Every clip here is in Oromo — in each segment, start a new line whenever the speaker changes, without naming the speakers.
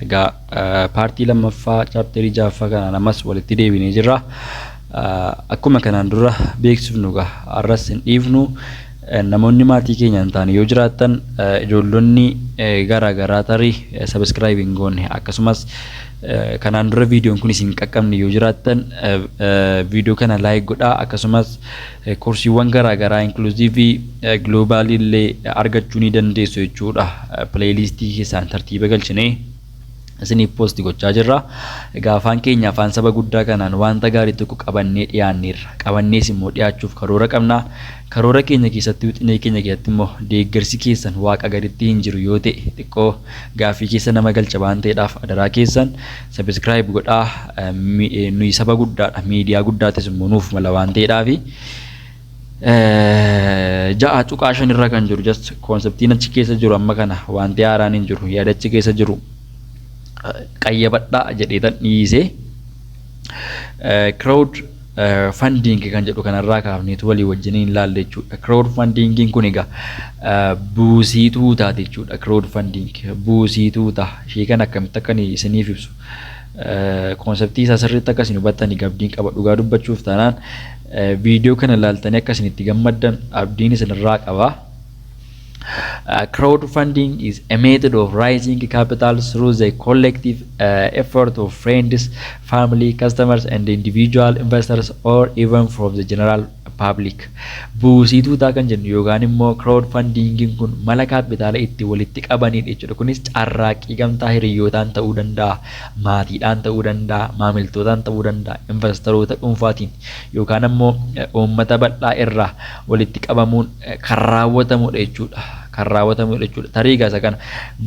Egaa partii lammaffaa chapterii ja'affaa kanaan ammas walitti deebinee jirra. Akkuma kanaan dura beeksifnu egaa har'as hin dhiifnu. Namoonni maatii keenya hin taane yoo jiraattan, ijoollonni garaa garaa tarii subscribe hin goone, akkasumas kanaan dura viidiyoon kun isin qaqqabne yoo jiraattan, viidiyoo kana like godhaa. Akkasumas koorsiiwwan garaa garaa inclusive globalii illee argachuu ni dandeessu jechuudha. Playlistii keessaan tartiiba galchinee isiniif post gochaa jirra. Egaa afaan keenya, afaan saba guddaa kanaan wanta gaarii tokko qabannee dhiyaanneerra. Qabannees immoo dhiyaachuuf karoora qabna. Karoora keenya keessatti, wixinee keenya keessatti immoo deeggarsi keessan waaqa gaditti hin jiru yoo ta'e, xiqqoo gaaffii keessa nama galcha waan ta'eedhaaf, adaraa keessan subscribe godhaa. Nuyi saba guddaadha. Miidiyaa guddaatis immoo nuuf mala waan ta'eedhaafi. 6.5 irra kan jiru, just conceptiin achi keessa jiru amma kana wanti haaraan hin jiru, yaada achi keessa jiru qayyabadhaa jedheetan dhiisee, crowd funding kan jedhu kanarraa kaafneetu walii wajjiniin ilaalle jechuudha. Crowd fundingiin kun egaa buusii tuutaati jechuudha. Crowd funding, buusii tuutaa, ishee kan akkamitti akka isiniif ibsu, conceptii isaa sirriitti akka isin hubattanii abdiin qaba. Dhugaa dubbachuuf taanaan, viidiyoo kana ilaaltanii akka isin itti gammaddan abdiin isinirraa qaba. Crowdfunding is a method of raising capital through the collective effort of friends, family, customers, and individual investors, or even from the general public. Buusii tuutaa kan jennu yookaan immoo crowdfundingiin kun mala kaapitaala itti walitti qabanidha jechuudha. Kunis carraaqqii gamtaa hiriyyootaan ta'uu danda'a, maatiidhaan ta'uu danda'a, maamiltootaan ta'uu danda'a, investoroota dhuunfaatiin yookaan immoo uummata bal'aa irraa walitti qabamuun kan raawwatamudha jechuudha. Kan raawwatamudha jechuudha. Tarii egaa kana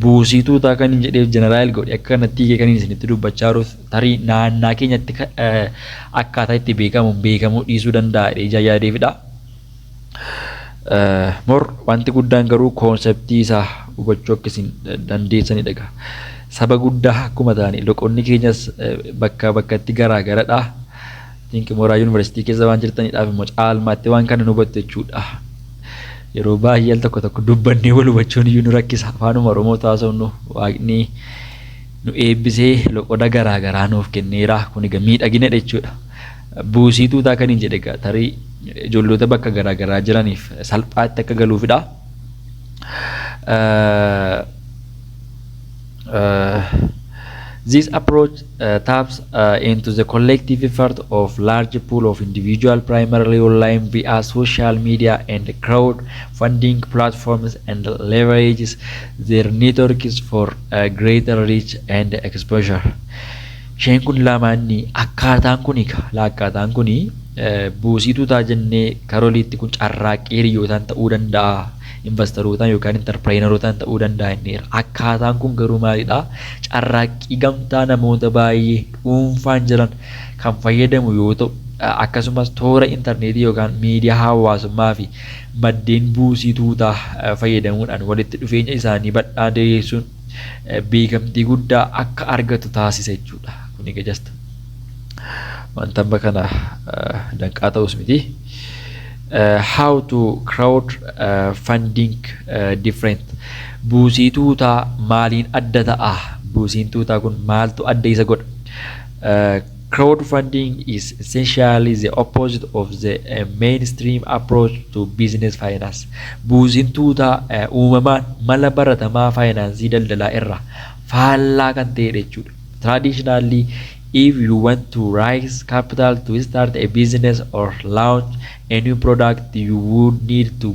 buusii tuutaa kan hin jedheef, general godhe akka kanatti hiikee kan isinitti dubbachaa jiruuf, tarii naannaa keenyatti akkaataa itti beekamu beekamuu dhiisuu danda'a ija yaadeefidha. More wanti guddaan garuu conceptii isaa hubachuu akka isin dandeessanidha egaa. Saba guddaa akkuma ta'ani loqonni keenyas bakka bakkatti garaa garadha. Think mooraa yuunivarsiitii keessa waan jirtaniidhaaf immoo caalmaatti waan kana nu hubattu jechuudha. Yeroo baay'ee al tokko tokko dubbannee wal hubachuun iyyuu nu rakkisa. Afaanuma Oromoo taasifnu, Waaqni nu eebbisee loqoda garaa garaa nuuf kenneera. Kun egaa miidhaginadha jechuudha. Buusii tuutaa kan hin jedhe egaa tarii ijoollota bakka garaa garaa jiraniif salphaatti akka galuufidha. This approach taps into the collective effort of large pool of individual, primarily online via social media and crowdfunding platforms, and leverages their networks for greater reach and exposure. Isheen kun lamaanni akkaataan kuni, akkaataan kuni buusii tuutaa jennee karooliitti kun carraaqqii hiriyootaan ta'uu danda'a. Investorootaan yookaan entrepreneurootaan ta'uu danda'a inniira. Akkaataan kun garuu maalidha? Carraaqqii gamtaa namoota baay'ee dhuunfaan jiran kan fayyadamu yoo ta'u, akkasumas toora intarneetii yookaan miidiyaa hawaasummaa fi maddeen buusii tuutaa fayyadamuudhaan walitti dhufeenya isaanii bal'aa diriirsuun beekamtii guddaa akka argatu taasisa jechuudha. Kun egaa just wanta amma kana danqaa ta'us miti. How to crowd funding different? Buusii tuutaa maaliin adda ta'a? Buusiin tuutaa kun maaltu adda isa godha? Crowdfunding is essentially the opposite of the mainstream approach to business finance. Buusiin tuutaa uumamaan mala baratamaa faayinaansii daldalaa irraa faallaa kan ta'edha jechuudha. Traditionally, if you want to raise capital to start a business or launch a new product, you would need to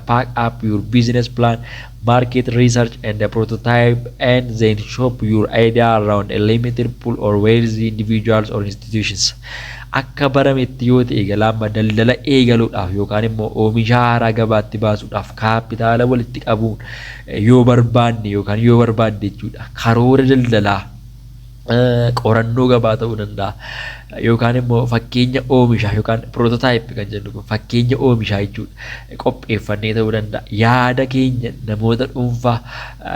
pack up your business plan, market research, and a prototype, and then shop your idea around a limited pool of wealthy individuals or institutions. Akka barametti yoo ta'e, galaama daldala eegaluudhaaf yookaan immoo oomisha haaraa gabaatti baasuudhaaf kaapitaala walitti qabuun yoo barbaanne yookaan yoo barbaadde jechuudha. Karoora daldalaa, qorannoo gabaa ta'uu danda'a, yookaan immoo fakkeenya oomishaa yookaan prototype kan jennu kun fakkeenya oomishaa jechuudha, qopheeffannee ta'uu danda'a. Yaada keenya namoota dhuunfaa,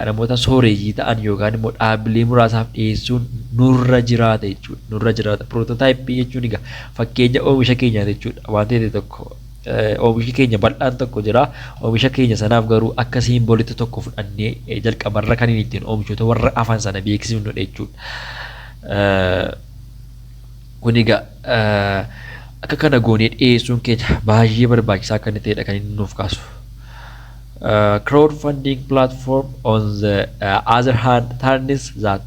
namoota sooreyyii ta'an yookaan immoo dhaabbilee muraasaaf dhiyeessuun nurra jiraata jechuudha. Nurra jiraata. Prototype jechuun egaa fakkeenya oomisha keenyaa jechuudha. Waan ta'e tokko Oomishi keenya bal'aan tokko jira. Oomisha keenya sanaaf garuu akka symbolitti tokko fudhannee jalqabarra kan inni ittiin oomishoota warra afan sana beeksifnudha jechuudha. Kun egaa akka kana goonee dhiyeessuun keenya baay'ee barbaachisaa akka inni ta'edha kan inni nuuf kaasu. Crowdfunding platform, on the other hand, turns that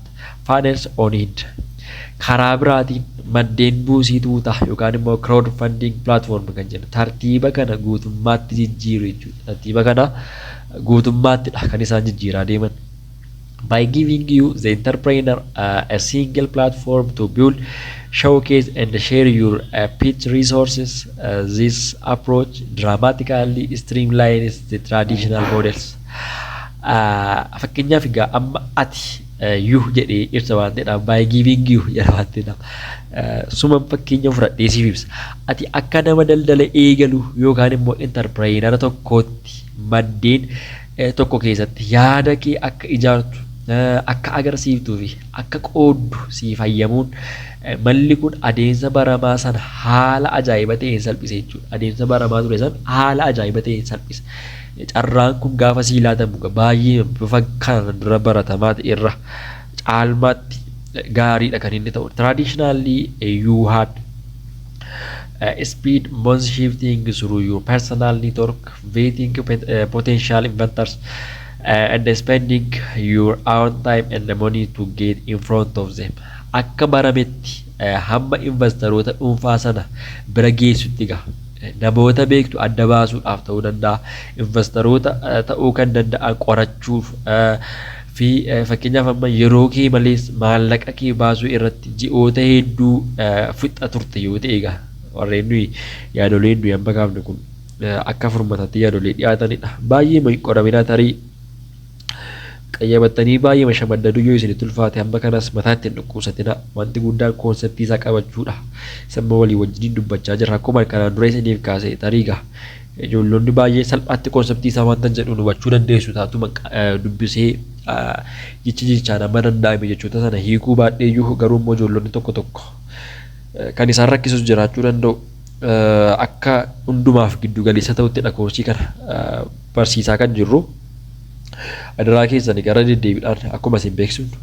funnels on it. Karaa biraatiin maddeen buusii tuutaa yookaan immoo crowdfunding platform kan jennu tartiiba kana guutummaatti jijjiiru jechuudha. Tartiiba kana guutummaattidha kan isaan jijjiiraa deeman. By giving you, the entrepreneur, a single platform to build, showcase and share your pitch resources, this approach dramatically streamlines the traditional models. Fakkeenyaaf egaa amma ati you jedhee ibsa waan ta'eedhaaf, by giving you jedha waan ta'eedhaaf, suman fakkeenya fudhadhee siif ibsa. Ati akka nama daldala eegalu yookaan immoo entrepreneur tokkootti maddeen tokko keessatti yaada kee akka ijaartu, akka agarsiiftuu fi akka qooddu siif hayyamuun, malli kun adeemsa baramaa sana haala ajaa'iba ta'een salphise jechuudha. Adeemsa baramaa ture sana haala ajaa'iba ta'een salphise. Carraan kun gaafa sii laatamu baay'ee bifa kana dura baratamaa ta'e irra caalmaatti gaariidha kan inni ta'u. Traditionally, you had spend months sifting through your personal network, vetting potential investors, and spending your own time and the money to get in front of them. Akka barametti hamma investoroota dhuunfaa sana bira geessutti gaha. Namoota beektu adda baasuudhaaf ta'uu danda'a. Investoroota ta'uu kan danda'an qorachuuf fi fakkeenyaaf amma yeroo kee malees maallaqa kee baasuu irratti ji'oota hedduu fixa turte yoo ta'e, egaa warreen nuyi yaadoleen nuyi amma kaafne kun akka furmaataatti yaadolee dhiyaatanidha. Baay'ee qoramina tarii qayyabattanii baay'ee shamaddaduu yoo isinitti ulfaate, hamma kanas mataatti hin dhukkubsatina. Wanti guddaan conceptii isaa qabachuudha. Samma walii wajjin dubbachaa jirra. Akkuma kanaan dura isiniif kaase, tarii gaa ijoollonni baay'ee salphaatti conceptii isaa wanta jedhu hubachuu dandeessu taatuma dubbisee jecha jechaan amma danda'ame jechoota sana hiikuu baadheeyyuu, garuu immoo ijoollonni tokko tokko kan isaan rakkisus jiraachuu danda'u. Akka hundumaaf giddu galeessa ta'uttidha koorsii kana barsiisaa kan jirru. Adaraa keessanii gara deddeebiidhaan akkuma isin beeksifnu,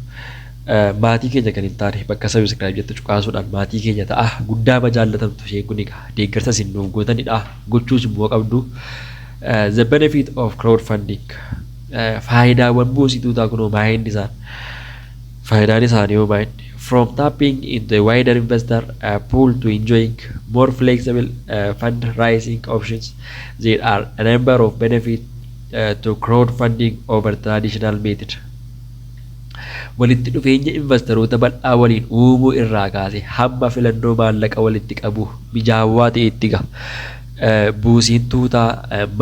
maatii keenya kan hin taane bakka subscribe jettu cuqaasuudhaan maatii keenya ta'a. Guddaa ma jaallatamtu isheen kun egaa deeggarsa isin nuuf gootanidha, gochuus immoo qabdu. The benefit of crowdfunding, faayidaawwan buusii tuutaa kunoo maayinni isaan faayidaan isaanii hoo maayinni? From tapping into the wider investor pool to enjoying more flexible fundraising options, there are a number of benefits to crowdfunding over traditional method. Walitti dhufeenya investoroota bal'aa waliin uumuu irraa kaasee hamma filannoo maallaqa walitti qabu mijaawaa ta'etti gaha. Buusiin tuutaa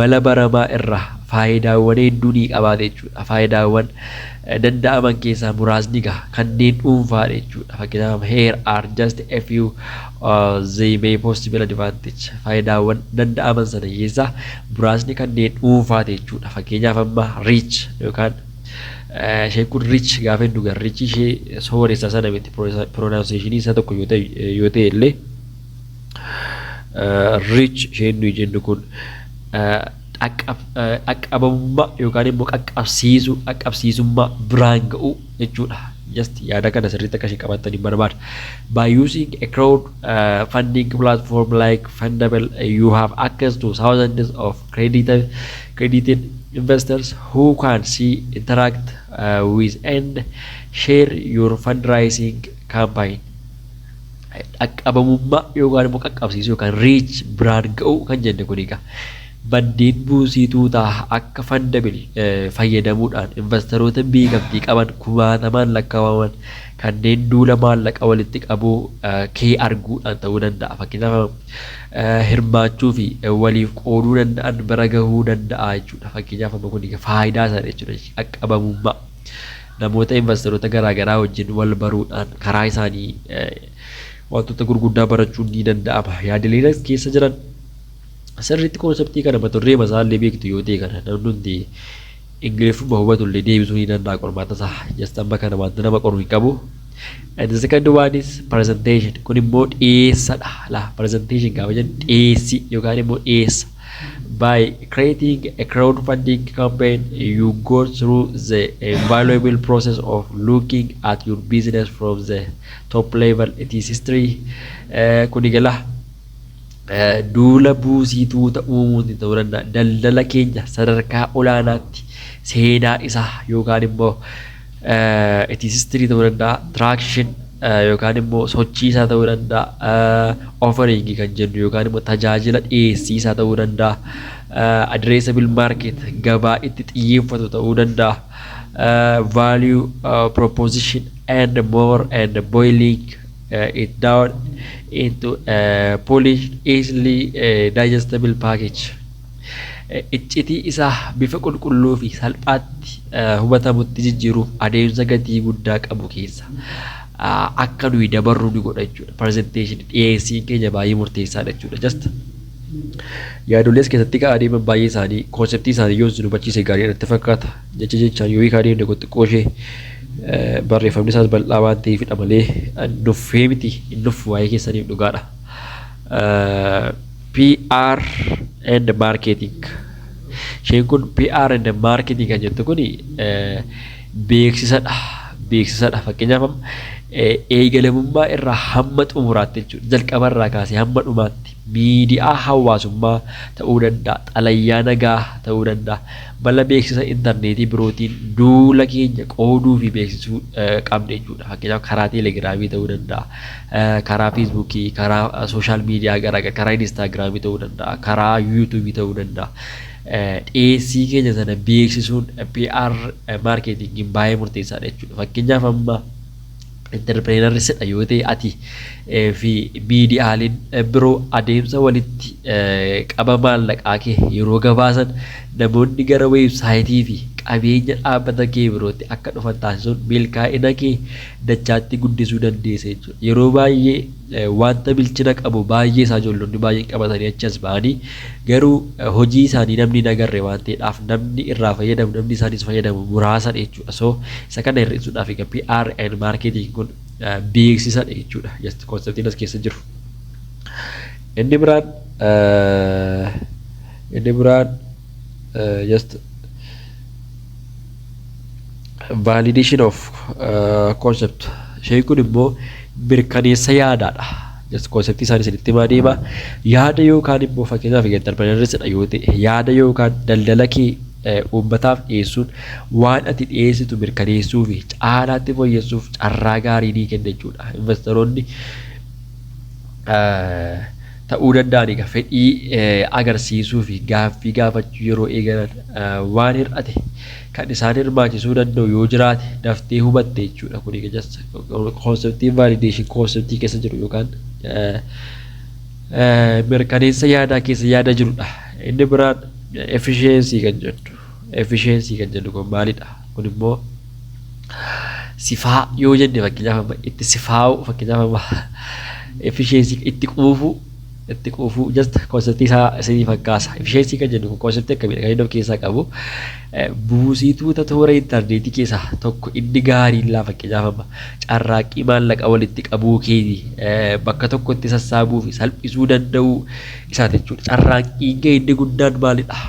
mala baramaa irraa faayidaawwan hedduu ni qabaata jechuudha. Faayidaawwan danda'aman keessaa muraasni gaha kanneen dhuunfaadha jechuudha. Fakkeenyaaf, here are just a few the may possible advantage. Faayidaawwan danda'aman sana keessaa muraasni kanneen dhuunfaadha jechuudha. Fakkeenyaaf amma reach yookaan isheen kun rich gaafa hin dhugan, rich ishee sooressa sana miti, pronunciation isaa tokko yoo ta'e illee, reach isheen nuyi jennu kun dhaqqabamummaa yookaan immoo qaqqabsiisuu, qaqqabsiisummaa biraan ga'uu jechuudha. Just yaada kana sirriitti akka isheen qabattanii barbaada. By using a crowd funding platform like Fundable, you have access to thousands of credited investors who can see, interact with and share your fundraising campaign. Dhaqqabamummaa yookaan immoo qaqqabsiisuu yookaan reach biraan ga'uu kan jenne kun egaa maddeen buusii tuutaa akka Fundable fayyadamuudhaan investoroota beekamtii qaban kumaatamaan lakkaa'aman kanneen duula maallaqa walitti qabuu kee arguudhaan ta'uu danda'a. Fakkeenyaaf hirmaachuu fi waliif qooduu danda'an bira gahuu danda'a jechuudha. Fakkeenyaaf amma kun faayidaa isaa jechuudha, qaqqabamummaa. Namoota investoroota garaagaraa wajjin wal baruudhaan karaa isaanii wantoota gurguddaa barachuun ni danda'ama. Yaadileen as keessa jiran sirriitti conceptii kana mata duree masaallee beektu yoo ta'e, kana namni hundi Ingiliffuma hubatu illee deebisuu ni danda'a qormaata isaa. Just amma kana wanta nama qoru hin qabu. And the second one is presentation. Kun immoo dhiyeessadha. La presentation gaafa jennu dhiyeessi yookaan immoo dhiyeessa. By creating a crowdfunding campaign, you go through the valuable process of looking at your business from the top level. It is history. Kuni gala duula buusii tuuta uumuutiin ta'uu danda'a. Daldala keenya sadarkaa olaanaatti seenaa isaa yookaan immoo it is history ta'uu danda'a. Traction yookaan immoo sochii isaa ta'uu danda'a. Offering kan jennu yookaan immoo tajaajila dhiyeessii isaa ta'uu danda'a. Addressable market gabaa itti xiyyeeffatu ta'uu danda'a. Value proposition and more, and boiling it down into a polished, easily digestible package. Iccitii isaa bifa qulqulluu fi salphaatti hubatamutti jijjiiruuf adeemsa gatii guddaa qabu keessa akka nuyi dabarru ni godha jechuudha. Presentation dhiyeessiin keenya baay'ee murteessaadha jechuudha. Just yaadolee as keessatti ka'aa deeman baay'ee isaanii conceptii isaanii yoo isin hubachiise gaarii natti fakkaata. Jecha jechaan yoo hiikaa deemne xiqqoo ishee barreeffamni isaas bal'aa waan ta'eefidha malee nuffee miti, hin nuffu waa'ee keessaniif dhugaadha. PR and marketing. Isheen kun PR and marketing kan jettu kuni beeksisadha. Beeksisadha. Fakkeenyaaf, eegalamummaa irraa hamma xumuraatti jechuudha. Jalqaba irraa kaasee hamma dhumaatti miidiyaa hawaasummaa ta'uu danda'a, xalayaa nagaa ta'uu danda'a, mala beeksisa intarneetii birootiin duula keenya qooduu fi beeksisuu qabna jechuudha. Fakkeenyaaf, karaa Teelegiraamii ta'uu danda'a, karaa Feesbuukii, karaa social media garaagaraa, karaa Inistaagiraamii ta'uu danda'a, karaa Yuutuubii ta'uu danda'a. Dhiyeessii keenya sana beeksisuun PR marketingiin baay'ee murteessaadha jechuudha. Fakkeenyaaf, amma entrepreneurri sidha yoo ta'e ati fi miidiyaaleen biroo adeemsa walitti qaba maallaqaa kee yeroo gabaasan namoonni gara weebsaayitii fi qabeenya dhaabbata kee birootti akka dhufan taasisuun milkaa'ina kee dachaatti guddisuu dandeessa jechuudha. Yeroo baay'ee wanta bilchina qabu baay'ee isaa ijoollonni baay'een qabatanii achi as ba'anii garuu hojii isaanii namni hin agarre waan ta'eedhaaf namni irraa fayyadamu, namni isaanis fayyadamu muraasadha jechuudha. So isa kana hir'isuudhaaf egaa PR and marketing kun beeksisadha jechuudha. Just conceptiin as keessa jiru. Inni biraan just validation of concept. Isheen kun immoo mirkaneessa yaadaadha. Just conceptii isaanii isinitti himaa deema. Yaada yookaan immoo fakkeenyaaf entrepreneursidha yoo ta'e, yaada yookaan daldala kee uummataaf dhiyeessuun waan ati dhiyeessitu mirkaneessuu fi caalaatti fooyyessuuf carraa gaarii ni kenna jechuudha. Investoroonni ta'uu danda'an egaa fedhii agarsiisuu fi gaaffii gaafachuu yeroo eegalan waan hir'ate kan isaan hirmaachisuu danda'u yoo jiraate daftee hubatte jechuudha. Kun egaa conceptiin validation conceptii keessa jiru yookaan mirkaneessa yaadaa keessa yaada jirudha. Inni biraan efficiency kan jedhu. Efficiency kan jedhu kun maalidha? Kun immoo sifaa yoo jenne, fakkeenyaaf amma itti sifaa'u, fakkeenyaaf amma efficiency itti quufuu, itti quufuu, just conceptii isaa isinii fakkaasa. Efficiency kan jennu kun conceptii akkamiidha kan inni of keessaa qabu? Buusii tuuta toora intarneetii keessaa tokko inni gaariin laa fakkeenyaaf amma carraaqqii maallaqa walitti qabuu keetii bakka tokkotti sassaabuu fi salphisuu danda'uu isaati jechuudha. Carraaqqiin kee inni guddaan maalidha?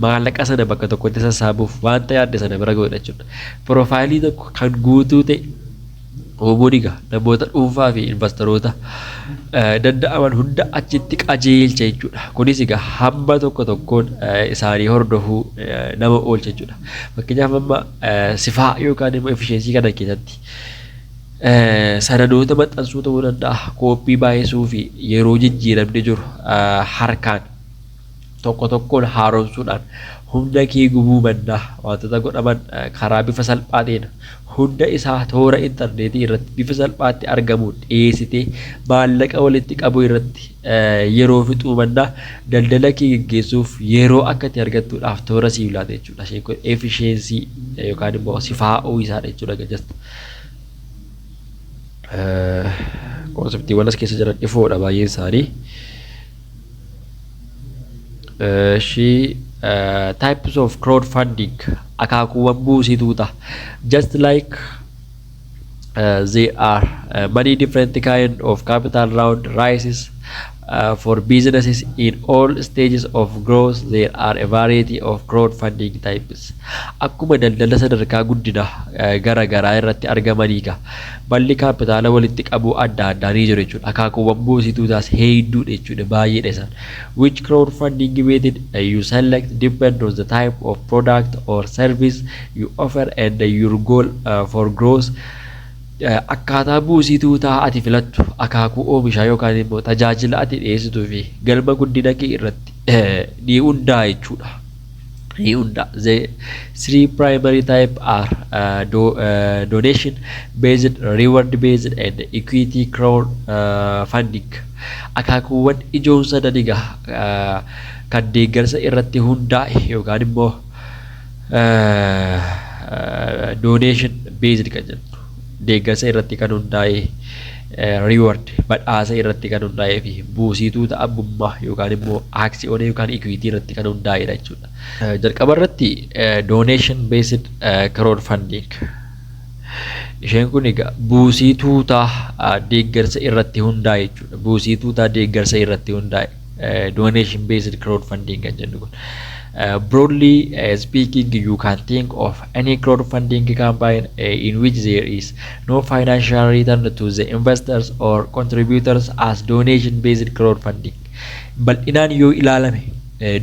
Maallaqa sana bakka tokkotti sassaabuuf wanta yaadde sana bira ga'uudha jechuudha. Profileii tokko kan guutuu ta'e uumuun egaa namoota dhuunfaa fi investoroota danda'aman hunda achitti qajeelcha jechuudha. Kunis egaa hamma tokko tokkoon isaanii hordofuu nama oolcha jechuudha. Fakkeenyaaf, amma sifaa yookaan immoo efficiency kana keessatti sanadoota maxxansuu ta'uu danda'a, kooppii baay'isuu fi yeroo jijjiiramni jiru harkaan tokko tokkoon haaromsuudhaan humna kee gubuu mannaa wantoota godhaman karaa bifa salphaa ta'een hunda isaa toora intarneetii irratti bifa salphaatti argamuun dhiyeessitee maallaqa walitti qabuu irratti yeroo fixuu mannaa daldala kee geggeessuuf yeroo akka itti argattuudhaaf toora siif laata jechuudha. Isheen kun efficiency yookaan immoo sifaa'uu isaadha jechuudha. Just conceptiiwwan as keessa jiran ifoodha baay'een isaanii. She types of crowdfunding, akaakuuwwan buusii tuuta, just like There are many different kind of capital round raises for businesses in all stages of growth. There are a variety of crowdfunding types. Akkuma daldala sadarkaa guddina gara garaa irratti argamanii gaa malli kaapitaala walitti qabuu adda addaa ni jiru jechuudha. Akaakuuwwan buusituutaas hedduudha jechuudha, baay'eedha isaan. Which crowdfunding method you select depend on the type of product or service you offer and your goal for growth. Akkaataa buusii tuutaa ati filattu akaakuu oomishaa yookaan immoo tajaajila ati dhiyeessituu fi galma guddina kee irratti ni hundaa'a jechuudha. Ni hundaa'a. The three primary type are donation based, reward based and equity crowd funding. Akaakuuwwan ijoon sadan egaa kan deeggarsa irratti hundaa'e yookaan immoo donation based kan jennu, deeggarsa irratti kan hundaa'e, reward badhaasa irratti kan hundaa'ee fi buusii tuuta abbummaa yookaan immoo aaksiyoonii yookaan equity irratti kan hundaa'edha jechuudha. Jalqaba irratti donation based crowd funding. Isheen kun egaa buusii tuutaa deeggarsa irratti hundaa'e jechuudha. Buusii tuutaa deeggarsa irratti hundaa'e, donation based crowd funding kan jennu kun. Broadly speaking, you can think of any crowdfunding campaign in which there is no financial return to the investors or contributors as donation-based crowdfunding. Bal'inaan yoo ilaalame,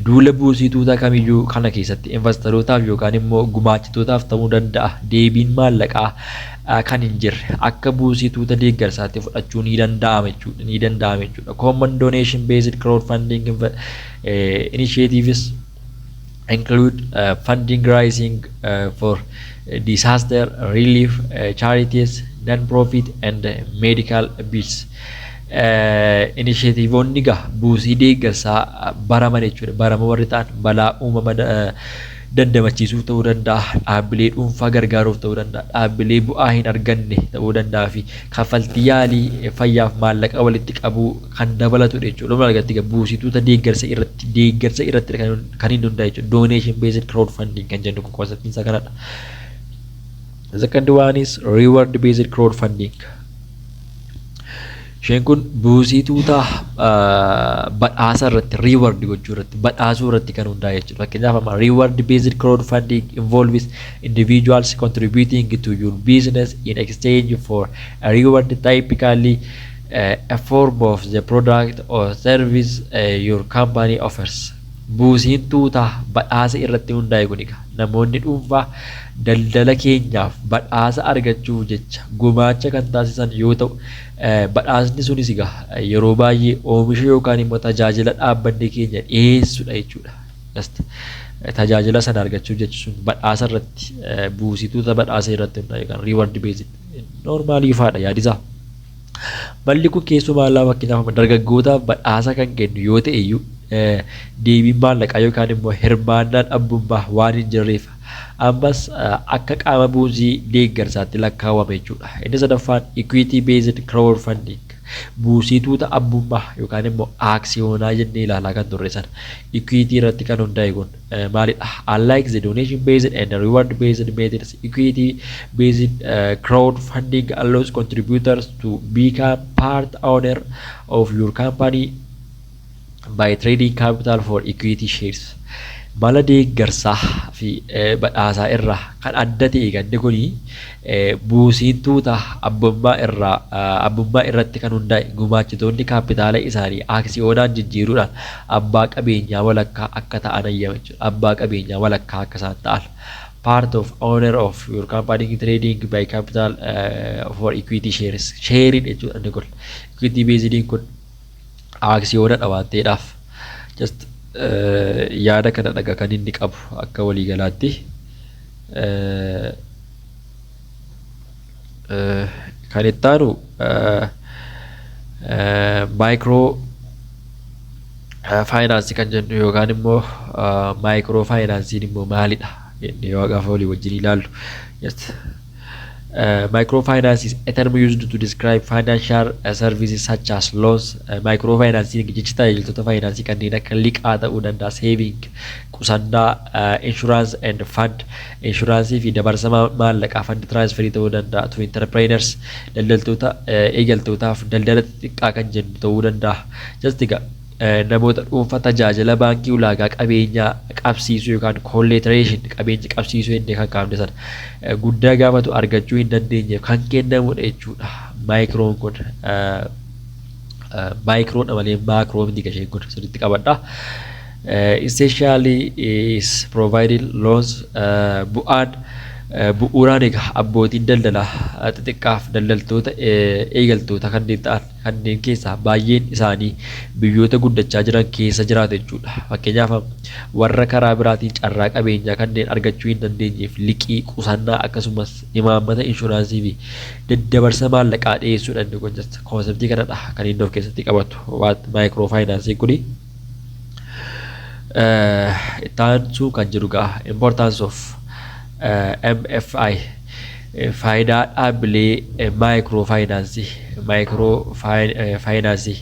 duula buusii tuutaa kamiyyuu kana keessatti investarootaaf yookaan immoo gumaachitootaaf ta'uu danda'a deebiin maallaqaa kan hin jirre akka buusii tuuta deeggarsaatti fudhachuu ni danda'ama jechuudha, ni danda'ama jechuudha. Common donation based crowdfunding initiatives include funding raising for disaster relief, charities, non-profit and medical bills. Initiativeonni egaa buusii deeggarsaa baraman jechuudha. Barama warri ta'an balaa uumama dandamachiisuuf ta'uu danda'a, dhaabbilee dhuunfaa gargaaruuf ta'uu danda'a, dhaabbilee bu'aa hin arganne ta'uu danda'a fi kaffaltii yaalii fayyaaf maallaqa walitti qabuu kan dabalatudha jechuudha. Walumaa galatti egaa buusii tuuta deeggarsa irratti kan inni hundaa'e jechuudha. Donation based crowdfunding kan jennu kun conceptiin isaa kanadha. The second one is reward based crowdfunding. Isheen kun buusii tuutaa badhaasa irratti, reward gochuu irratti, badhaasuu irratti kan hundaa'e jechuudha. Fakkeenyaaf amma reward based crowdfunding involves individuals contributing to your business in exchange for a reward, typically a form of the product or service your company offers. Buusiin tuutaa badhaasa irratti hundaa'e kun egaa namoonni dhuunfaa daldala keenyaaf badhaasa argachuuf jecha gumaacha kan taasisan yoo ta'u, badhaasni sunis egaa yeroo baay'ee oomisha yookaan immoo tajaajila dhaabbanni keenya dhiyeessudha jechuudha. Tajaajila sana argachuuf jecha sun badhaasa irratti, buusii tuuta badhaasa irratti hundaa'e yookaan reward based normally ifaadha yaadisaa. Malli kun keessumaa laa fakkeenyaaf dargaggootaaf badhaasa kan kennu yoo ta'e iyyuu, deebiin maallaqaa yookaan immoo hirmaannaan abbummaa waan hin jirreef ammas akka qaama buusii deeggarsaatti lakkaawwama jechuudha. Inni sadaffaan equity based crowdfunding, buusii tuuta abbummaa yookaan immoo aaksiyoonaa jennee ilaalaa kan turre sana, equity irratti kan hundaa'e kun maalidha? Unlike the donation based and reward based methods, equity based crowdfunding allows contributors to become part owner of your company by trading capital for equity shares. Mala deeggarsaa fi badhaasaa irraa kan adda ta'e ganni kuni buusiin tuuta abbummaa irraa abbummaa irratti kan hundaa'e gumaachitoonni kaapitaala isaanii aaksiyoonaan jijjiiruudhaan abbaa qabeenyaa walakkaa akka ta'an ayyama jechuudha. Abbaa qabeenyaa walakkaa akka isaan ta'an. Part of owner of your company trading by capital for equity shares. Sharing jechuudha inni kun. Equity based kun aaksiyoonadha waan ta'eedhaaf. Just yaada kana dhaga kan inni qabu akka waliigalaatti. Kan itti aanu micro finance kan jennu yookaan immoo micro financeiin immoo maalidha jennee yoo gaafa walii wajjin ilaallu. Just Microfinance is a term used to describe financial services such as loans. Microfinance jechi tajaajiltoota faayinaansii kanneen akka liqaa ta'uu danda'a, saving, qusannaa, insurance and fund, insuraansii fi dabarsa maallaqaa, fund transferii ta'uu danda'a, to entrepreneurs, daldaltoota eegaltootaaf daldala xixiqqaa kan jennu ta'uu danda'a. Just egaa namoota dhuunfaa tajaajila baankii ulaagaa qabeenyaa qabsiisuu yookaan collateralization, qabeenya qabsiisuu jennee kan kaafne sana guddaa gaafatu argachuu hin dandeenyeef kan kennamudha jechuudha. Microon kun microdha malee macro miti, gasheen kun sirriitti qabadha. Essentially is providing loans. Bu'aan bu'uuraan egaa abbootiin daldalaa xixiqqaaf daldaltoota eegaltoota kanneen ta'an kanneen keessaa baay'een isaanii biyyoota guddachaa jiran keessa jiraatu jechuudha. Fakkeenyaaf, warra karaa biraatiin carraa qabeenyaa kanneen argachuu hin dandeenyeef liqii, qusannaa, akkasumas imaammata inshuraansii fi daddabarsa maallaqaa dhiyeessuudha inni kun. Conceptii kanadha kan inni of keessatti qabatu waan micro financeiin kuni. Itti aansuu kan jiru gaa importance of MFI, faayidaa dhaabbilee micro finance, micro finance,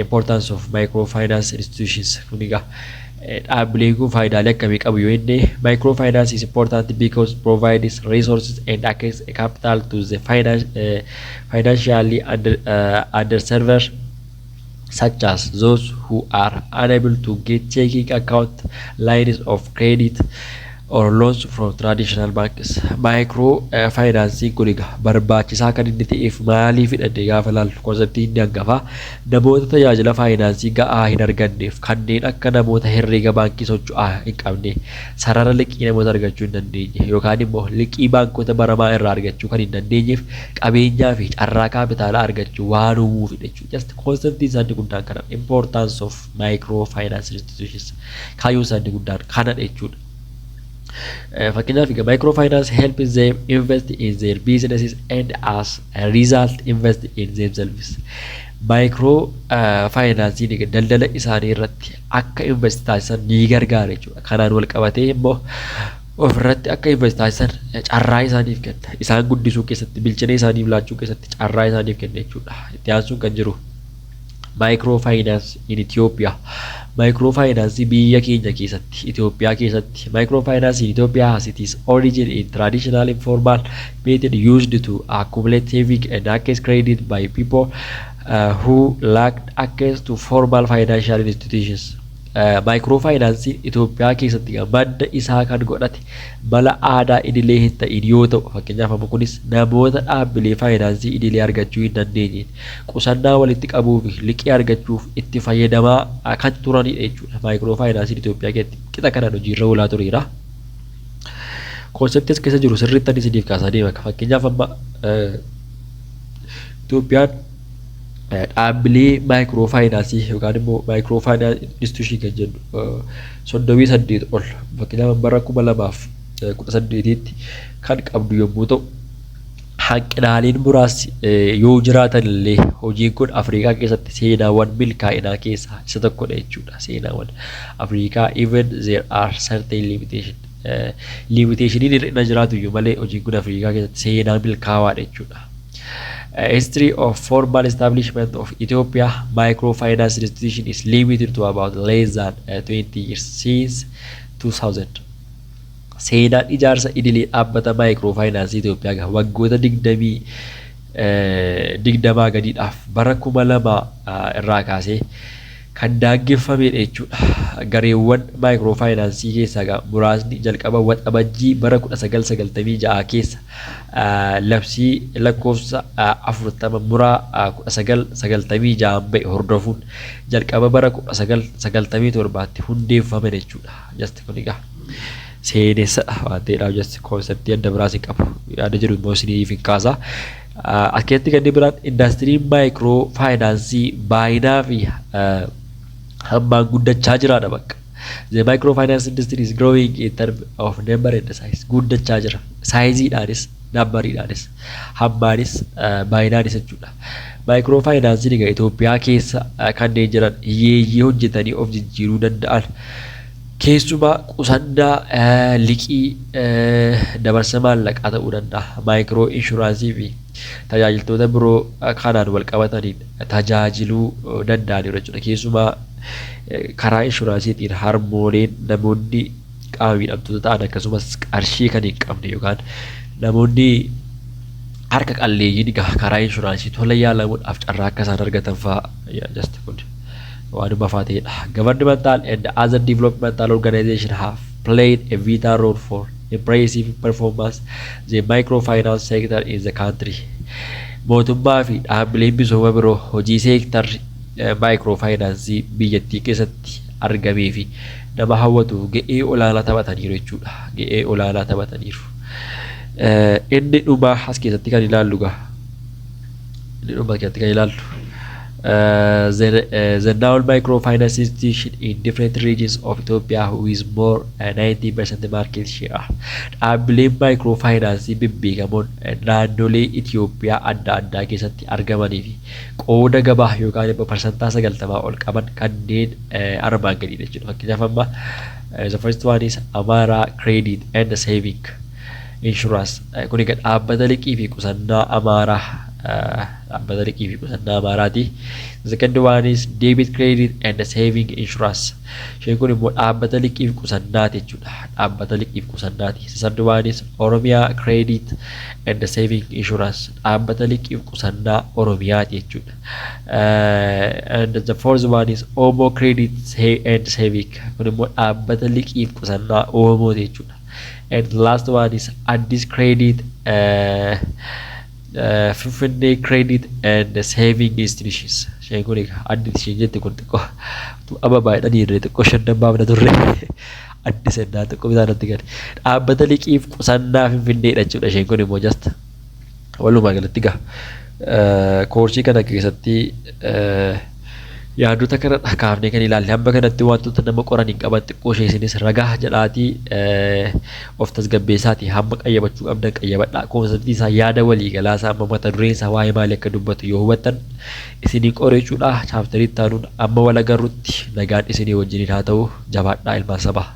importance of micro finance institutions. Kun egaa dhaabbileen kun faayidaalee akkamii qabu yoo jenne, micro finance is important because provides resources and access capital to the financially underserved, such as those who are unable to get checking account, lines of credit or loans from traditional banks. Micro financing kun egaa barbaachisaa kan inni ta'eef maaliif hidhanne gaafa ilaallu, conceptii inni hangafaa namoota tajaajila faayinaansii ga'aa hin arganneef, kanneen akka namoota herreega baankii socho'aa hin qabne, sarara liqii namoota argachuu hin dandeenye yookaan immoo liqii baankota baramaa irraa argachuu kan hin dandeenyeef qabeenyaa fi carraa kaapitaalaa argachuu waan uumuufidha jechuudha. Just conceptiin isaanii guddaan kana, importance of micro finance institutions, kaayyoon isaanii guddaan kanadha jechuudha. Fakkeenyaaf egaa microfinance helps them invest in their businesses and as a result invest in themselves. Micro financeiin egaa daldala isaanii irratti akka invest taasisan ni gargaara jechuudha. Kanaan wal qabatee immoo ofirratti akka invest taasisan carraa isaaniif kenna. Isaan guddisuu keessatti, bilchina isaaniif laachuu keessatti carraa isaaniif kenna jechuudha. Itti aansuun kan jiru microfinance in Ethiopia. Microfinance biyya keenya keessatti, Itoophiyaa keessatti. Microfinance in Ethiopia has its origin in traditional informal method used to accumulate saving and access credit by people who lacked access to formal financial institutions. Microfinance Itoophiyaa keessatti madda isaa kan godhate mala aadaa idilee hin ta'in yoo ta'u, fakkeenyaaf amma kunis namoota dhaabbilee faayinaansii idilee argachuu hin dandeenyeen qusannaa walitti qabuu fi liqii argachuuf itti fayyadamaa kan turanidha jechuudha. Microfinanceiin Itoophiyaa keessatti qixa kanaan hojiirra oolaa tureera. Conceptii as keessa jiru sirriitti ani isiniif kaasaa deema. Fakkeenyaaf, amma Itoophiyaan dhaabbilee micro finance yookaan immoo micro finance institution kan jennu 38 ol fakkeenyaaf bara 2018tti kan qabdu yommuu ta'u, hanqinaaleen muraasni yoo jiraatan illee hojiin kun Afrikaa keessatti seenaawwan milkaa'inaa keessaa isa tokkodha jechuudha. Seenaawwan Afrikaa, even there are certain limitation, limitationiin hir'ina jiraatu iyyuu malee, hojiin kun Afrikaa keessatti seenaa milkaawaadha jechuudha. History of formal establishment of Ethiopia microfinance institution is limited to about less than 20 years since 2000. Seenaan ijaarsa idilee dhaabbata microfinance Itoophiyaa waggoota 20 gadiidhaaf bara 2000 irraa kaasee kan daangeffamedha jechuudha. Gareewwan microfinance keessaa muraasni jalqaba Waxabajjii bara 1996 keessa labsii lakkoofsa 40 muraa 1996 ba'e hordofuun jalqaba bara 1997tti hundeeffaman jechuudha. Just kun egaa seenessadha waan ta'eedhaaf just conceptii adda biraas hin qabu. Yaada jedhu immoo isiniif hin kaasa. As keessatti kanneen biraan indastiriin micro finance baay'inaa fi hammaan guddachaa jiraadha bakka. The microfinance industry is growing in terms of number and size. Guddachaa jira. Sizeiidhaanis, numberiidhaanis, hammaanis, baay'inaanis jechuudha. Microfinanceiin egaa Itoophiyaa keessa kanneen jiran hiyyeeyyii hojjetanii of jijjiiruu danda'an Keessumaa qusannaa, liqii, dabarsa maallaqaa ta'uu danda'a. Micro insurance fi tajaajiltoota biroo kanaan wal qabataniin tajaajiluu danda'aniiru jechuudha. Keessumaa karaa insuranceiitiin harmooleen, namoonni qaama miidhamtoota ta'an, akkasumas qarshii kan hin qabne yookaan namoonni harka qalleeyyiin karaa insurance tola yaalamuudhaaf carraa akka isaan argatan fa'aa, just kun waanuma fa'aa ta'edha. Governmental and other developmental organization have played a vital role for impressive performance the microfinance sector in the country. Mootummaa fi dhaabbileen misooma biroo hojii seektarri microfinance biyyattii keessatti argamee fi nama hawwatu ga'ee olaanaa taphataniiru jechuudha. Ga'ee olaanaa taphataniiru. Inni dhumaa as keessatti kan ilaallu gaa. Inni dhumaa keessatti kan ilaallu. The known microfinance institution in different regions of Ethiopia with more 90% market share. Dhaabbileen microfinance bebbeekamoon naannolee Itoophiyaa adda addaa keessatti argamanii fi qooda gabaa yookaan immoo 90% ol qaban kanneen armaan gadiidha jechuudha. Fakkeenyaaf amma the first one is Amara Credit and Saving Insurance. Kun egaa dhaabbata liqii fi qusannaa Amaaraa, dhaabbata liqii fi qusannaa Amaaraati. The second one is Debit Credit and Saving Insurance. Isheen kun immoo dhaabbata liqii fi qusannaati jechuudha. Dhaabbata liqii fi qusannaati. The third one is Oromiyaa Credit and Saving Insurance. Dhaabbata liqii fi qusannaa Oromiyaati jechuudha. And the fourth one is Omo Credit and Saving. Kun immoo dhaabbata liqii fi qusannaa Oomooti jechuudha. And the last one is Addis Credit, Finfinnee Credit and Saving Institutions. Isheen kun egaa Addis isheen jette kun xiqqoo amma baay'inaan irree xiqqoo shannan baafna turre. Addis ennaa xiqqoo bitaa natti gale. Dhaabbata liqii fi qusannaa Finfinneedha jechuudha isheen kun immoo. Just walumaa galatti egaa koorsii kana keessatti yaadota kana kaafnee kan ilaalle hamma kanatti. Wantoota nama qoran hin qaban, xiqqoo ishee isinis ragaa jedhaatii of tasgabbeessaatii hamma qayyabachuu qabdan qayyabadhaa. Conceptii isaa, yaada waliigalaa isaa, amma mata dureen isaa waa'ee maalii akka dubbatu yoo hubattan isinii qoreechuudha. Chapterii itti aanuun amma wal agarrutti nagaan isinii wajjiniin haa ta'u. Jabaadhaa, ilmaan sabaa.